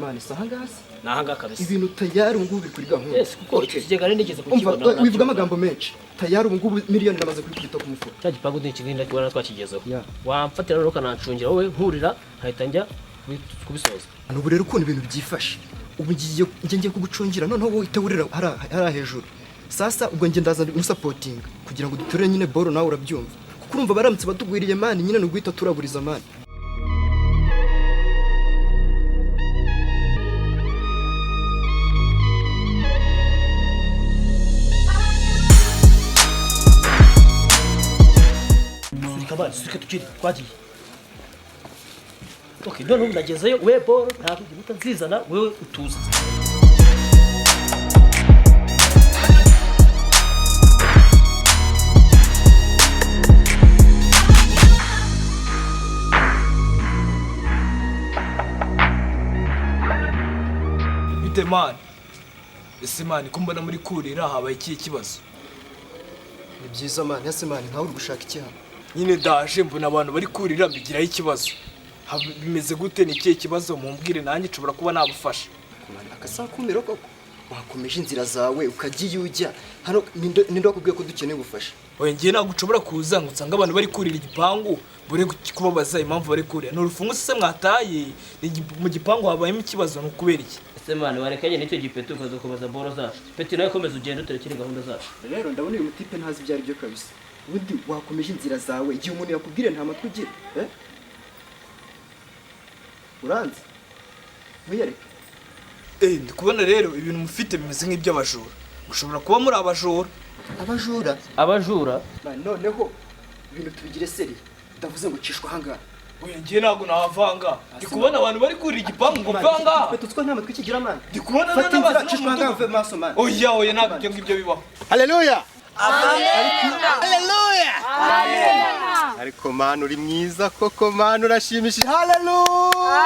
Man, si ahangaha se? Ni ahangaha kabisa. Ibintu tayari ubu ngubu biri kuri gahunda. Yes, kuko icyo kigega nari nigeze Umva, kukibona. wivuga amagambo menshi. Tayari ubu ngubu miliyoni namaze kuyikubita ku mufuka. Cya gipangu ni kinini, ndakibona twakigezeho. Yeah. Wamfatira rero ukanancungira wowe, nkurira nkahita njya kubisoza. Ubu rero ukuntu ibintu byifashe, ubu ngiye kugucungira, noneho wowe uhita wurira hariya hejuru. Sasa ubwo njye ndaza ngusapotinga kugira ngo duture nyine boro, nawe urabyumva, kuko urumva baramutse batugwiriye man, nyine ni uguhita turaburiza man. Surika bari, surika tukiri twagiye. Okay, none ubu nagezeyo we, boro ntabwo ngiye nzizana, wewe utuza. Bite man? Ese man, ko mbona muri kurira, habaye ikihe kibazo? Ni byiza man. Ese man, nkawe uri gushaka iki hano? Nyine ndaje mbona abantu bari kurira, mbigiraho ikibazo. Bimeze gute? Ni ikihe kibazo? Mumbwire nanjye nshobora kuba nabufasha. Man, akasakumiro koko! Wakomeje inzira zawe ukajya iyo ujya hano, ninde wakubwiye ko dukeneye ubufasha? Oya, ngiye ntabwo ushobora kuza ngo usange abantu bari kurira igipangu bure kubabaza impamvu bari kurira. Ni urufunguzo se mwataye? Mu gipangu habayemo ikibazo? Ni ukubera iki? Ese man, warekanye n'icyo gipeti ukaza kubaza boro zacu? Peti nawe komeza ugende, uterekere gahunda zacu. Rero ndabona uyu mutipe ntazi ibyo ari byo kabisa. Ubundi wakomeje inzira zawe igihe umuntu yakubwira, nta matwi ugira, eh? Uranzi wiyareke. Eh, ndi kubona rero ibintu mufite bimeze nk'iby'abajura, mushobora kuba muri abajura. Abajura? Abajura? Man, noneho ibintu tubigire sérieux, ndavuze ngo cishwa ahangaha. Oya, ngiye ntabwo nahavanga. Ndi kubona abantu bari kurira igipangu ngo mvanga. Peti, utwo nta matwi kigira man. Ndi kubona Fata inzira, n'abazi cishwa ahangaha, mve maso man. Oya, oya, ntabwo ibyo ngibyo bibaho. Haleluya! Haleluya! Ariko mana uri mwiza koko, mana urashimishije. Haleluya!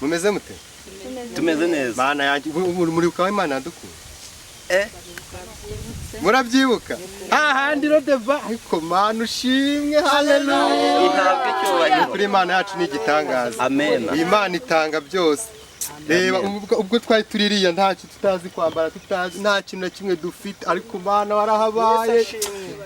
Mumeze mute? Tumeze neza. Mana yanjye, muri kawe Imana yadukunda. Murabyibuka? Hahandi rodeva, ariko mana ushimwe, haleluya. Ihabwe icyubahiro. Kuri Imana yacu ni igitangaza. Amen. Imana itanga byose. Reba ubwo twari tuririya ntacyo tutazi kwambara, tutazi nta kintu na kimwe dufite, ariko Mana warahabaye.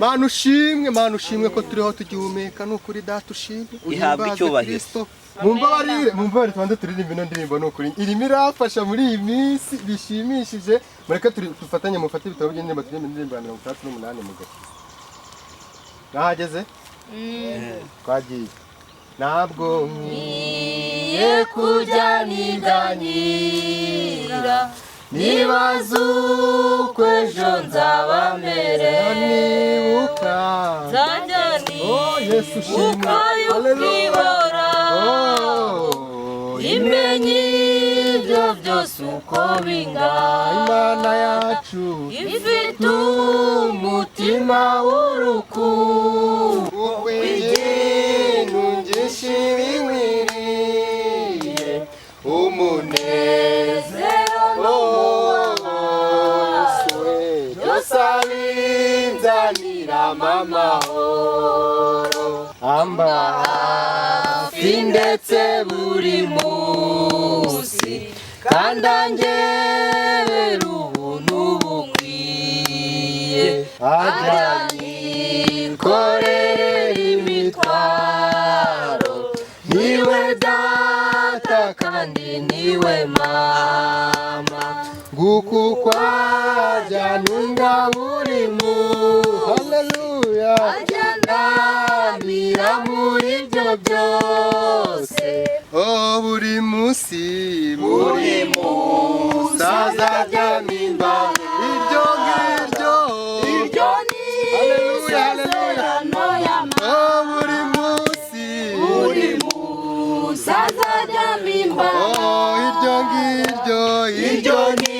Mana ushimwe, Mana ushimwe ko turiho tugihumeka, ni ukuri Data ushimwe. Ihabwe Uhimbaze icyubahiro. Kristo. Mumbabarire, mumbabarire tubanze turirimbe ino ndirimbo, ni ukuri irimo irafasha muri iyi minsi bishimishije. Mureke dufatanye, mufate ibitabo by'indirimbo, turirimbe indirimbo ya 68 mu gakiza. Nahageze? Twagiye. Ntabwo nkwiye kujya niganyira, nibaza uko ejo nzaba merewe, nibuka nzajya Oh, Yesu ushimwe. nibuka yuko Haleluya. ihoraho, Oh, imenye ibyo byose uko bingana. Imana yacu ifite umutima w'urukundo, ibintu byinshi binkwiriye, umunezero n'umubabaro byose abinzanira amahoro, amba hafi ndetse buri munsi, kandi angerera ubuntu bukwiye, ajya anyikorera imitwaro. Niwe data kandi niwe mama. Nguku kwajya nunga buri munsi, haleluya, ajya ndamira muri ibyo byose. Oh, buri munsi, buri munsi azajya mimba iryo ngiryo. Iryo ni Haleluya, haleluya. isezerano y'Imana. Oh, buri munsi, Buri munsi azajya mimba. Oh, iryo ngiryo, iryo ni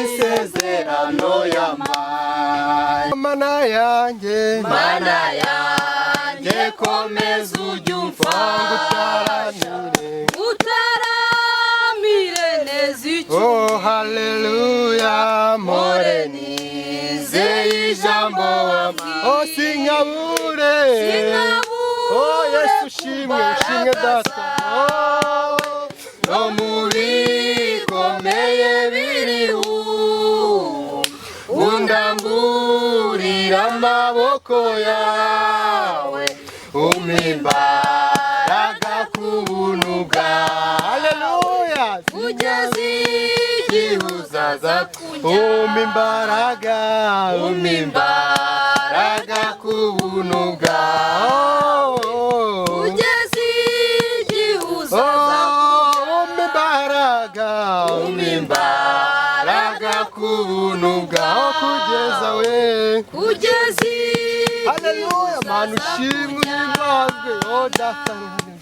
isezerano y'Imana. Mana yanjye, Mana yanjye, komeza ujye umfasha, ngutaramire, utaramire neza icyo Oh, haleluya, mpore nizeye ijambo wambwiye. Oh, sinkabure. Oh, Yesu ushimwe, ushimwe Data. Oh, no bikomeye biriho, undamburira amaboko yawe, umpa imbaraga ku buntu bwawe. Haleluya. Kugeza igihe uzaza, umpa imbaraga, umpa imbaraga ku buntu bwawe. Kugeza igihe uzaza, umpa imbaraga, umpa imbaraga ku buntu bwawe, kugeza we, kugeza igihe Haleluya, mana ushimwe uhimbazwe, oh data.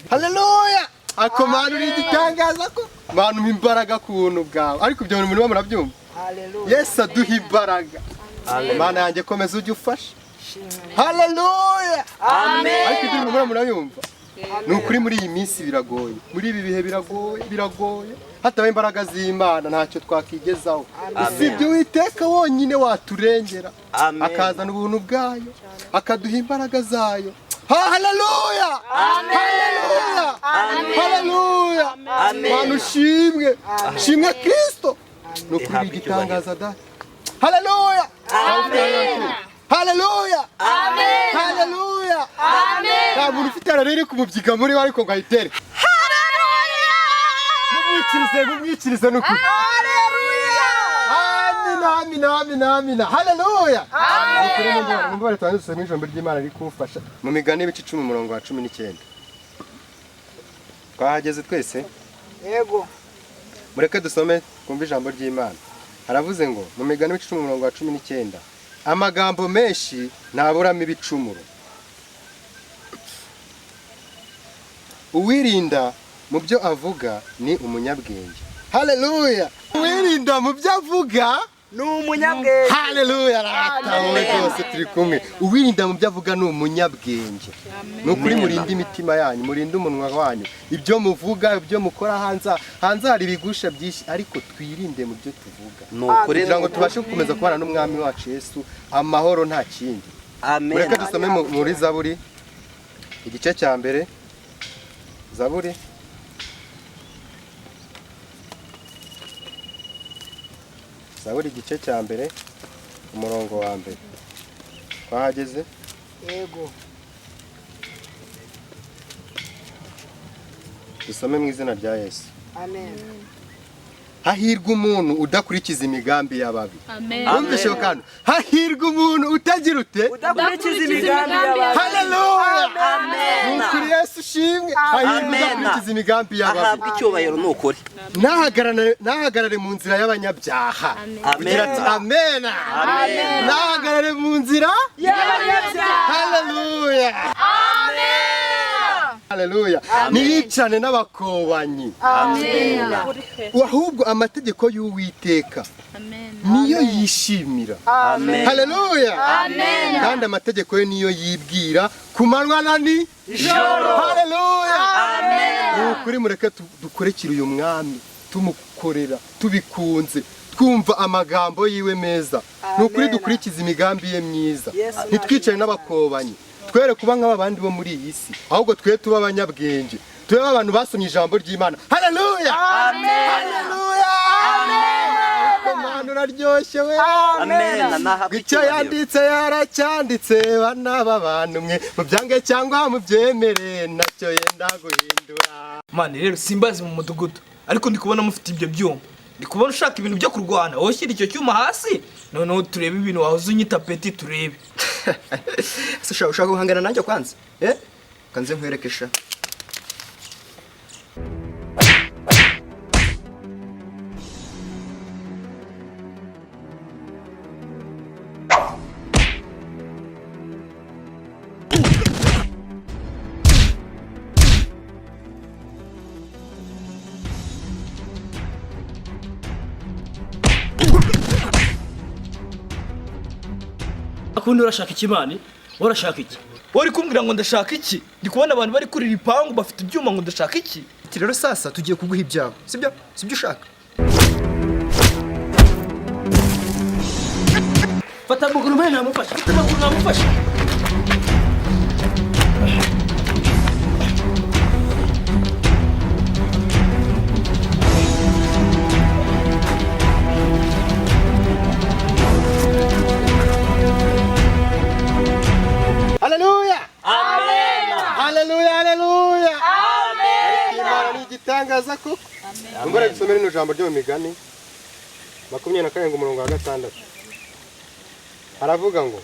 Haleluya. Ako mana uri igitangaza ko mana umpa imbaraga ku buntu bwawe. Ariko ibyo bintu murimo murabyumva? Yesu aduha imbaraga. Mana yanjye komeza ujye ufasha. Haleluya. Ariko ibyo bintu murayumva? Ni ukuri muri iyi minsi biragoye, muri ibi bihe biragoye, biragoye. Hatabaye imbaraga z'Imana ntacyo twakigezaho. Usibye Uwiteka wonyine waturengera, akazana ubuntu bwayo, akaduha imbaraga zayo. Haleluya! Haleluya! Haleluya! Mana ushimwe, shimwe Kristo. Ni ukuri igitangaza data. Haleluya! Haleluya! Haleluya! Nta muntu ufite ararere kumubyiga muri we ariko ngo ayitere. Mumwikirize, mumwikirize ni ukuri. Amina, amina, amina, amina. Haleluya! Mumbabarire tubanze dusome ijambo ry'Imana riri kumfasha. Mu migani ibice 10 umurongo wa 19. Twahageze twese? Yego. Mureke dusome twumve ijambo ry'Imana. Haravuze ngo mu migani ibice 10 umurongo wa 19, amagambo menshi ntaburamo ibicumuro. Uwirinda mu byo avuga ni umunyabwenge. Haleluya! Uwirinda mu byo avuga ni umunyabwenge. Haleluya! Rata wowe rwose turi kumwe. Uwirinda mu byo avuga ni umunyabwenge. Ni ukuri murinde imitima yanyu, murinde umunwa wanyu. Ibyo muvuga, ibyo mukora hanze, hanze hari ibigusha byinshi, ariko twirinde mu byo tuvuga. Kugira ngo tubashe gukomeza kubana n'Umwami wacu Yesu amahoro nta kindi. Amen. Mureke dusome muri Zaburi igice cya mbere. Zaburi Zaburi igice cya mbere umurongo wa mbere. Twahageze? Yego. Dusome mu izina rya Yesu. Amen. Hahirwa umuntu udakurikiza imigambi y'ababi. Amen. Wumvishe ako kantu? Hahirwa umuntu utagira ute? Udakurikiza imigambi y'ababi. Haleluya! Amen. Ni ukuri Yesu ushimwe. Hahirwa Amen. udakurikiza imigambi y'ababi. Ahabwa icyubahiro ni ukuri. Ntahagarare mu nzira y'abanyabyaha. Amen. Ugira ati amena. Amen. Ntahagarare mu nzira Y'abanyabyaha. Haleluya. Haleluya. Ntiyicane n'abakobanyi. Amen. Ahubwo amategeko y'Uwiteka Amen. niyo yishimira. Amen. Haleluya. Amen. Kandi amategeko ye niyo yibwira ku manywa na nijoro. Haleluya. Ni ukuri mureke dukorekire uyu mwami, tumukorera tubikunze, twumva amagambo yiwe meza. Ni ukuri dukurikiza imigambi ye myiza, ntitwicare n'abakobanyi, twere kuba nk'abandi bo muri iyi si, ahubwo twe tuba abanyabwenge, tube abantu basomye ijambo ry'Imana. Haleluya. Haleluya. Mana uraryoshye we. Amen. Nahabwa Icyo icyubahiro. yanditse yaracyanditse, bana b'abantu mwe mubyange cyangwa mubyemere, ntacyo yenda guhindura. Mani rero simbazi mu mudugudu, ariko ndi kubona mufite ibyo byuma. Ndi kubona ushaka ibintu byo kurwana, wowe shyira icyo cyuma hasi, noneho turebe ibintu wahoze unyita peti turebe. Ese ushaka guhangana nanjye kwanza? Eh? Kanze nkwereke sha. Akundi urashaka iki mani? Urashaka iki? Wari kumbwira ngo ndashaka iki? Ndi kubona abantu bari kurira ipangu bafite ibyuma ngo ndashaka iki? Ati rero sasa tugiye kuguha ibyawe. Sibyo? Sibyo ushaka? Fata amaguru mani namufashe. Fata amaguru namufashe. igitangaza koko. Mbona dusomere rino jambo ryo mu migani 27 umurongo wa 6. Haravuga ngo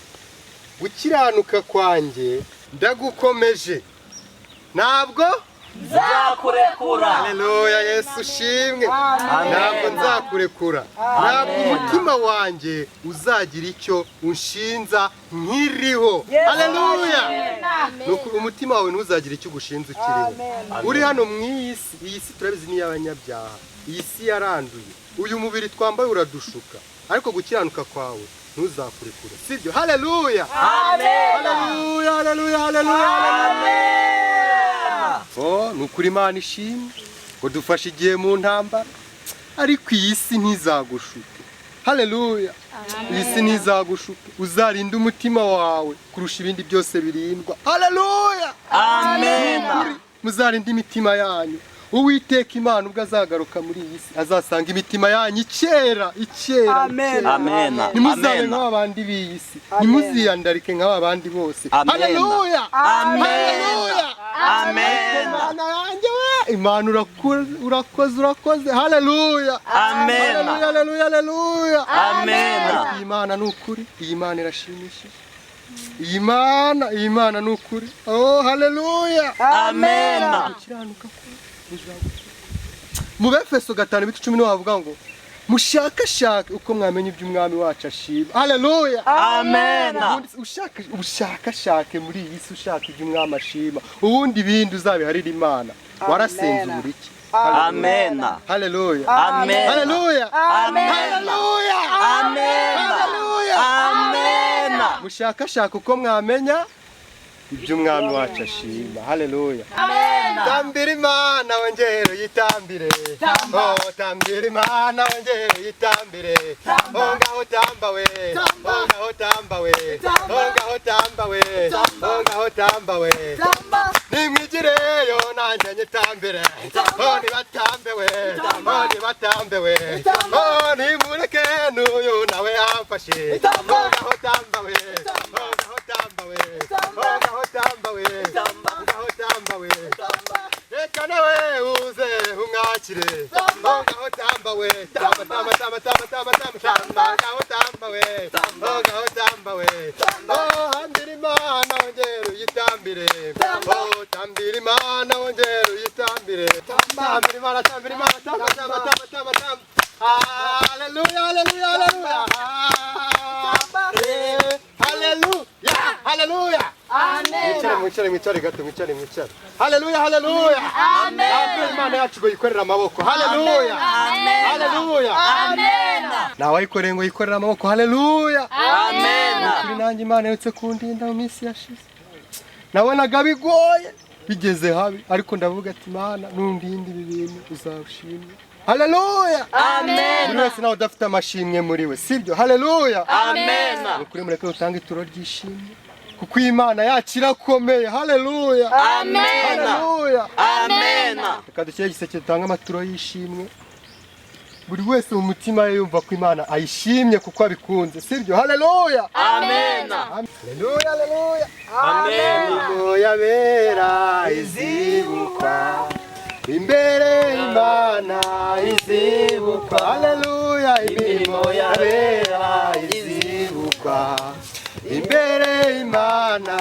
gukiranuka kwanjye ndagukomeje, ntabwo nzakurekura. Haleluya, Yesu ushimwe. Ntabwo nzakurekura, ntabwo umutima wanjye uzagira icyo unshinza nkiriho. Haleluya. Nuko umutima wawe ntuzagira icyo ugushinza ukiriho. Uri hano mu iyi si, iyi si turabizi ni iy'abanyabyaha, iyi si yaranduye, uyu mubiri twambaye uradushuka, ariko gukiranuka kwawe ntuzakurekure, sibyo? Haleluya, haleluya, haleluya, haleluya. Oh, ni ukuri Imana ishimwe ngo dufashe igihe mu ntambara, ariko iyi si ntizagushuke. Haleluya, iyi si ntizagushuke. Uzarinde umutima wawe kurusha ibindi byose birindwa. Haleluya, Amen. Muzarinde imitima yanyu. Uwiteka Imana ubwo azagaruka muri iyi si azasanga imitima yanyu icyera, icyera. Amen. Amen. Ntimuzabe nk'abandi b'iyi si, ntimuziyandarike nk'abandi bose. Haleluya, haleluya, amen. Imana yanjye we, Imana urakoze, urakoze. Haleluya, amen. Haleluya, haleluya, amen. Iyi Imana ni ukuri, iyi Imana irashimishije, iyi Imana, iyi Imana ni ukuri. Oh, haleluya, amen. Gukiranuka mu Befeso 5:10 havuga ngo mushakashake uko mwamenya ibyo umwami wacu ashima. Haleluya, amen. Ushakashake muri iyi si, ushaka ibyo umwami ashima, ubundi ibindi uzabiharira Imana. Warasenze uburiki. Amen. Haleluya, amen. Haleluya, amen. Haleluya, amen. Haleluya, amen. Mushakashake uko mwamenya ibyo umwami wacu ashima. Haleluya. Tambira Imana wongere uyitambire. Oh, tambira Imana wongere uyitambire. Oh, ngaho tamba we. Oh, ngaho tamba we. Oh, ngaho tamba we. Oh, ngaho tamba we. Nimwigireyo nanjye nyitambire. Oh, nibatambe we. Oh, nibatambe we. Oh, nimureke n'uyu nawe amfashe. Oh, ngaho tamba we. Oh, ngaho tamba we. Oh, ngaho tamba we. Ngaho tamba we. Reka nawe uze umwakire. Oh, ngaho tamba we. Tamba, tamba, tamba, tamba, tamba, tamba, tamba. Ngaho tamba we. Oh, ngaho tamba we. Oh, hambira Imana wongere uyitambire. Oh, tambira Imana wongere uyitambire. Tambira Imana, tambira Imana, tamba, tamba, tamba, tamba, tamba. Haleluya, haleluya, haleluya. Haleluya, haleluya. Amen. Mwicare, mwicare gato, mwicare, mwicare. Haleluya, haleluya. Amen. Imana yacu ngo yikorere amaboko. Haleluya. Amen. Haleluya. Amen. Nawayikoreye ngo yikorere amaboko. Haleluya. Amen. Kuri nanjye Imana yaretse kundinda mu minsi yashize. Nabonaga bigoye bigeze habi, ariko ndavuga ati Imana nundinde ibi bintu uzashimwe. Haleluya. Amen. Buri wese nawe udafite amashimwe muri we, sibyo? Haleluya. Amen. Ukuri mureke utange ituro ry'ishimwe, kuko Imana yacu irakomeye. Haleluya. Amen. Haleluya. Amen. Reka dushyire igiseke dutange amaturo y'ishimwe. Buri wese mu mutima ye yumva ko Imana ayishimye kuko abikunze, sibyo? Haleluya. Amen. Haleluya, haleluya. Amen. Imirimo y'abera izibukwa imbere Imana izibukwa. Haleluya. Imirimo y'abera izibukwa imbere Imana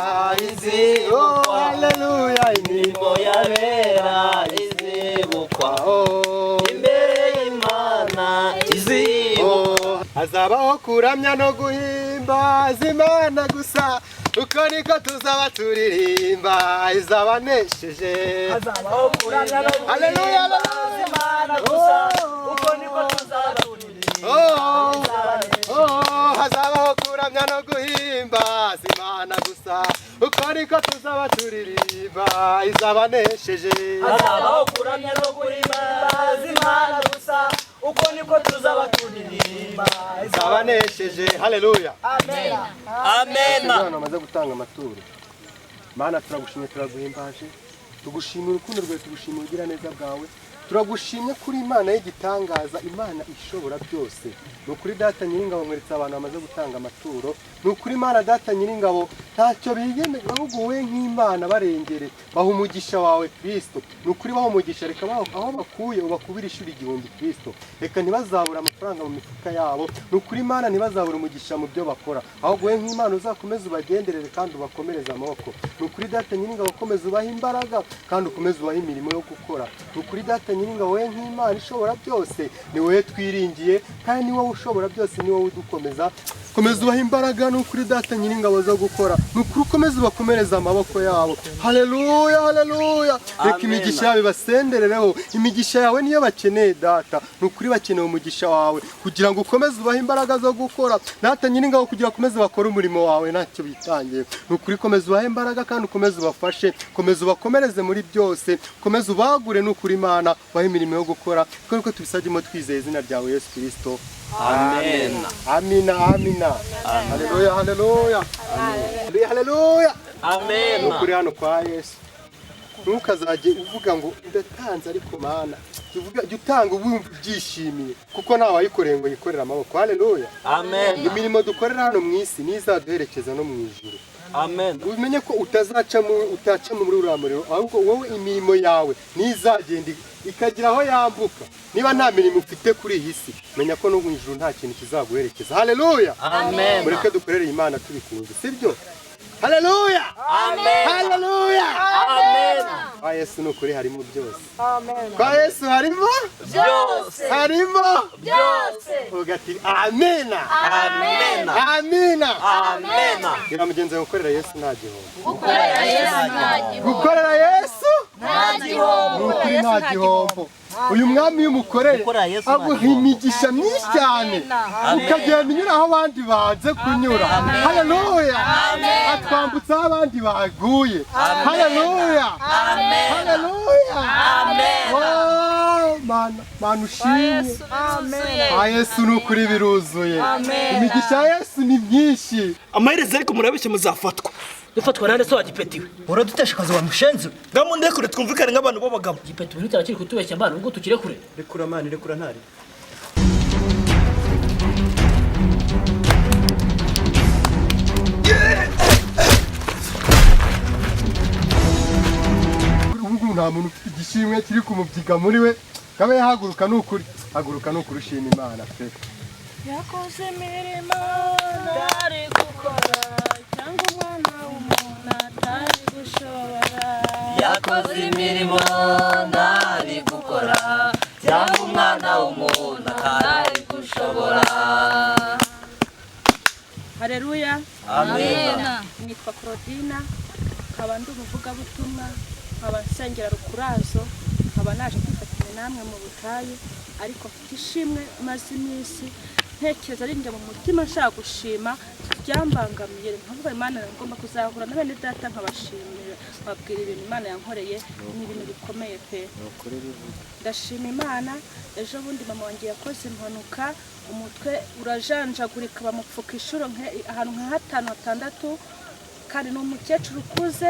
izibukwa. Haleluya. Imirimo y'abera izibukwa imbere Imana izibukwa. Hazabaho kuramya no guhimbaza Imana gusa, uko niko tuzaba turirimba izabanesheje. Hazabaho kuramya no guhimbaza Imana gusa, uko niko tuzaba turirimba. Hazabaho kuramya no guhimbaza Imana gusa, uko niko tuzaba turirimba izabanesheje. Hazabaho kuramya no guhimbaza Imana gusa, uko niko tuzaba turirimba izabanesheje. Haleluya. Amen. Amen. Abantu bamaze gutanga amaturo. Mana turagushimye, turaguhimbaje, tugushimira urukundo rwawe, tugushimira ubugiraneza bwawe, Turagushimye kuri Imana y'igitangaza, Imana ishobora byose. Ni ukuri Data Nyiringabo, nkweretse abantu bamaze gutanga amaturo. Ni ukuri Imana Data Nyiringabo, ntacyo biyemeje ahubwo wowe nk'Imana barengere, baha umugisha wawe Kristo. Ni ukuri baha umugisha, reka aho bakuye ubakubire inshuro 1000 Kristo. Reka ntibazabura amafaranga mu mifuka yabo. Ni ukuri Imana ntibazabura umugisha mu byo bakora, ahubwo wowe nk'Imana uzakomeze ubagenderere kandi ubakomereze amaboko. Ni ukuri Data Nyiringabo, ukomeze ubahe imbaraga kandi ukomeze ubahe imirimo yo gukora. Ni ukuri Data Nyiringabo, wowe nk'Imana ishobora byose, ni wowe twiringiye kandi ni wowe ushobora byose, ni wowe udukomeza. Komeza ubahe imbaraga, ni ukuri Data Nyiringabo zo gukora. Ni ukuri ukomeze ubakomereze amaboko yabo. Haleluya, haleluya. Reka imigisha yawe ibasenderereho. Imigisha yawe niyo bakeneye Data. Ni ukuri bakeneye umugisha wawe kugira ngo ukomeze ubahe imbaraga zo gukora. Data Nyiringabo, kugira ukomeze bakore umurimo wawe ntacyo bitangiye. Ni ukuri komeza ubahe imbaraga kandi ukomeze ubafashe, komeza ubakomereze muri byose, komeza ubagure. Ni ukuri Imana ubahe imirimo yo gukora, kuko tubisabye twizeye izina ryawe Yesu Kristo. Amen. Amina, amina. Haleluya, haleluya. Haleluya, haleluya. Amen. Ukuri hano kwa Yesu. Ntukazajye uvuga ngo ndatanze ariko Mana. Uvuga jya utanga ubumva ubyishimiye, kuko nta wayikoreye ngo yikorere amaboko. Haleluya. Amen. Imirimo dukorera hano mu isi nizaduherekeza no mu ijuru. Amen. Umenye ko utazaca muri uriya muriro, ahubwo wowe imirimo yawe nizagenda ikagira aho yambuka. Niba nta mirimo ufite kuri iyi si, menya ko no mu ijuru nta kintu kizaguherekeza. Haleluya. Amen. Mureke dukorere Imana tubikunze, sibyo? Haleluya. Amen. Haleluya. Amen. Kwa Yesu ni ukuri harimo byose. Amen. Kwa Yesu harimo byose. Harimo byose. Ugati amena. Amena. Amina. Amena. Gira mugenzi wawe gukorera Yesu nta gihombo. Gukorera Yesu nta gihombo. Gukorera Yesu nta gihombo. Ni ukuri nta gihombo. Uyu mwami y'umukorere aguha imigisha myinshi cyane, ukagenda unyura aho abandi banze kunyura. Haleluya. Atwambutsa aho abandi baguye. Haleluya. Haleluya. Mana, Mana ushimwe. Kwa Yesu ni ukuri biruzuye. Imigisha ya Yesu ni myinshi. Amaherezo ariko murabeshye muzafatwa. Dufatwa nande se wa gipetiwe? Uradutesha akazi wa mushenzi. Ngamu ndekure twumvikane nk'abantu b'abagabo. Gipetiwe nticyaba kutubeshya mbana ubwo tukire kure. Rekura mani, rekura ntari. Ubu nta muntu ufite igishimwe kiri kumubyiga muri we. Kabe haguruka nukuri. Haguruka nukuri ushima Imana pe. Yakoze imirimo ntari gukora cyangwa umwana w'umuntu atari gushobora. Yakoze imirimo ntari gukora cyangwa umwana w'umuntu atari gushobora. Haleluya. Amen. Nitwa Claudina, nkaba ndi umuvugabutumwa, nkaba nsengera Rukurazo, nkaba naje kwifatanya namwe mu butayu, ariko mfite ishimwe maze iminsi ntekereza ari njye mu mutima nshaka gushima byambangamiye, nkavuga Imana ngomba kuzahura na bene data nkabashimira, nkababwira ibintu Imana yankoreye, ni ibintu bikomeye pe. Ndashima Imana. Ejo bundi mama wanjye yakoze impanuka, umutwe urajanjagurika, bamupfuka inshuro ahantu nka 5 6, kandi ni umukecuru ukuze,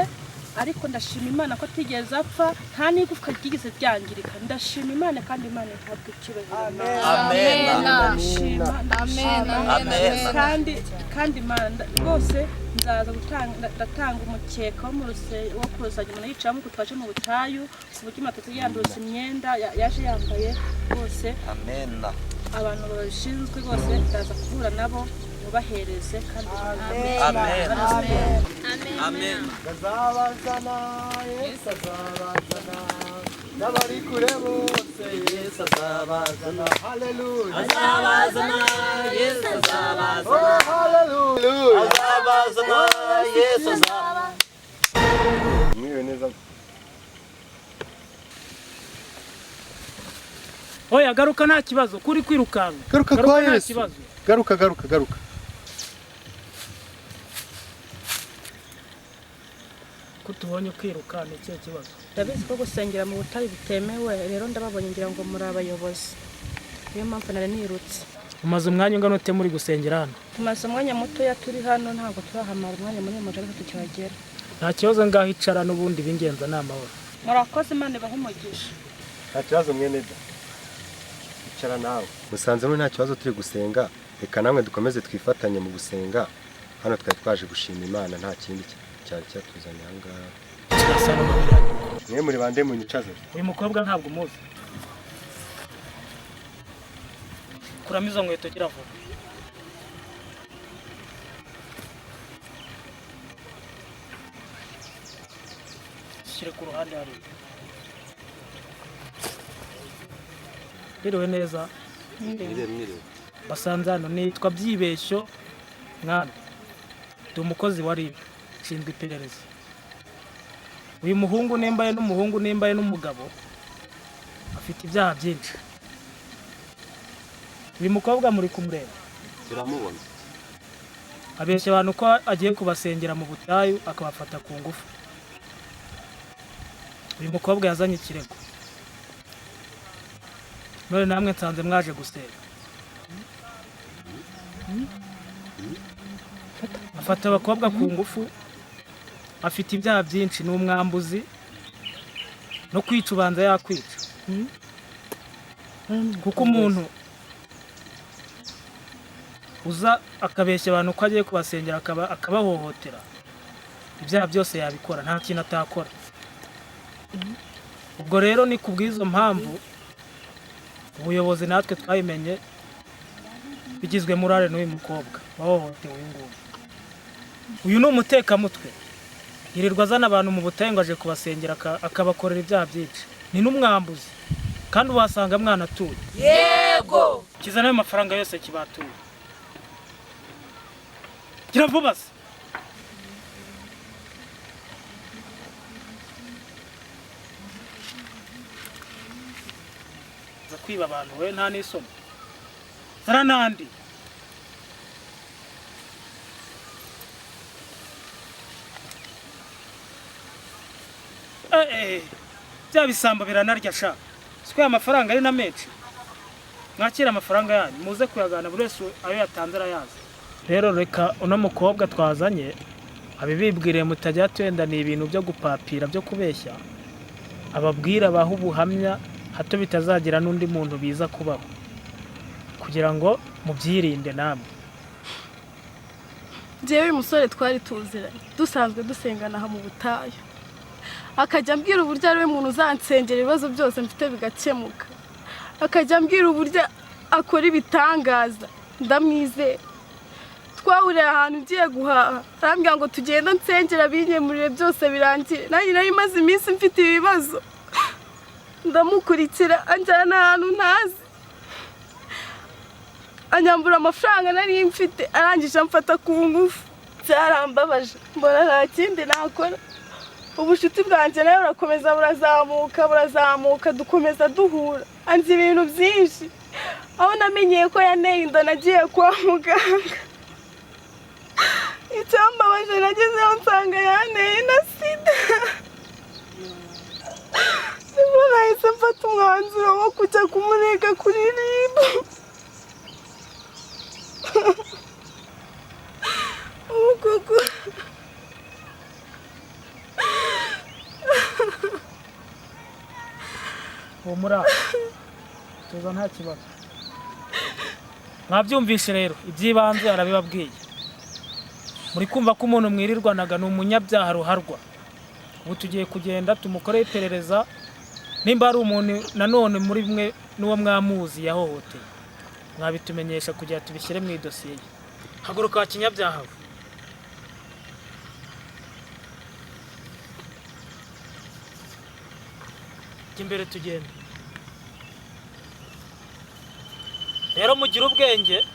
ariko ndashima Imana ko atigeze apfa, nta n'igufwa ryigeze ryangirika. Ndashima Imana kandi Imana ihabwa icyubahiro. Amen. Amen. Amen. Kandi Imana rwose nzaza gutanga, ndatanga umukeka wo mu wo kurusanya umuntu yicaramo kuko twaje mu butayu, ku buryo umuntu yanduza imyenda yaje yambaye rwose. Amen. Abantu babishinzwe rwose ndaza guhura nabo mubahereze kandi. Amen. Amen. Azabazana, Yesu azabazana, n'abari kure bose Yesu azabazana. Haleluya. Azabazana, Yesu azabazana. Oh, haleluya. Azabazana, Yesu azabazana. Mwiriwe neza. Oya garuka nta kibazo, kuri kwirukanka. Garuka kwa Yesu. Garuka, garuka, garuka. Kutubonye kwiruka ni cyo kibazo. Ndabizi ko gusengera mu butayu bitemewe, rero ndababonye ngira ngo muri abayobozi. Niyo mpamvu nari nirutse. Umaze umwanya ungana ute muri gusengera hano? Tumaze umwanya mutoya turi hano, ntabwo turahamara umwanya munini mu ariko tukihagera. Nta kibazo, ngaho icara n'ubundi bingenza ni amahoro. Murakoze, Imana ibahe umugisha. Nta kibazo mwene da. Icara nawe. Musanze muri nta kibazo turi gusenga, reka namwe dukomeze twifatanye mu gusenga. Hano twari twaje gushima Imana, nta kindi cyari cyatuzanye aha ngaha. Mwe muri bande munyicaze. Uyu mukobwa ntabwo umuzi. Kuramo izo nkweto gira vuba. Shyire ku ruhande hariya. Biriwe neza. Mwiriwe. Basanze hano nitwa Byibeshyo Mwami. Ndi umukozi wa RIB nshinzwe iperereza. Uyu muhungu nembaye n'umuhungu nembaye n'umugabo afite ibyaha byinshi. Uyu mukobwa muri kumureba. Turamubona. Abeshya abantu ko agiye kubasengera mu butayu akabafata ku ngufu. Uyu mukobwa yazanye ikirego. None namwe nsanze mwaje gusenga. Afata abakobwa ku ngufu, afite ibyaha byinshi, ni umwambuzi no kwica ubanza yakwica. Kuko umuntu uza akabeshya abantu ko agiye kubasengera akabahohotera, ibyaha byose yabikora, nta kintu atakora. Ubwo rero ni kubw'izo mpamvu ubuyobozi natwe twabimenye bigizwe murare n'uyu mukobwa wahohotewe uyu nguyu. Uyu ni umutekamutwe, yirirwa azana abantu mu butayu ngo aje kubasengera akabakorera ibyaha byinshi. Ni n'umwambuzi kandi wasanga mwana atuye. Yego. Kizana ayo mafaranga yose kibatuye. Gira vuba se. Za kwiba abantu we nta n'isoni. Zara nandi. Bya bisambo biranarya sha. Siko amafaranga ari na menshi. Mwakira amafaranga yanyu muze kuyagana buri wese ayo yatanze arayazi. Rero reka uno mukobwa twazanye abibibwire mutajya twenda ni ibintu byo gupapira byo kubeshya. Ababwira baho ubuhamya hato bitazagira n'undi muntu biza kubaho, kugira ngo mubyirinde namwe. Njyewe uyu musore twari tuziranye, dusanzwe dusengana aha mu butayu. Akajya ambwira uburyo ari we muntu uzansengera ibibazo byose mfite bigakemuka. Akajya ambwira uburyo akora ibitangaza, ndamwizera. Twahuriye ahantu ngiye guhaha, arambwira ngo tugende nsengera binkemurire byose birangire. Nanjye nari maze iminsi mfite ibibazo. Ndamukurikira anjyana ahantu ntazi. Anyambura amafaranga nari mfite, arangije amfata ku ngufu. Byarambabaje, mbona nta kindi nakora. Ubucuti bwanjye nawe burakomeza burazamuka burazamuka, dukomeza duhura. Anzi ibintu byinshi. Aho namenyeye ko yanteye inda nagiye kwa muganga. Icyambabaje nagezeho nsanga yanteye na sida. Nibwo nahise mfata umwanzuro wo kujya kumurega kuri RIB. Ubu koko humura tuza nta kibazo. Mwabyumvishe rero iby'ibanze arabibabwiye. Muri kumva ko umuntu mwirirwanaga ni umunyabyaha ruharwa. Ubu tugiye kugenda tumukoreye iperereza, nimba ari umuntu nanone muri mwe n'uwo mwamuzi yahohoteye mwabitumenyesha kugira tubishyire mu idosiye. Haguruka kinyabyaha. Imbere tugenda. Rero mugira ubwenge.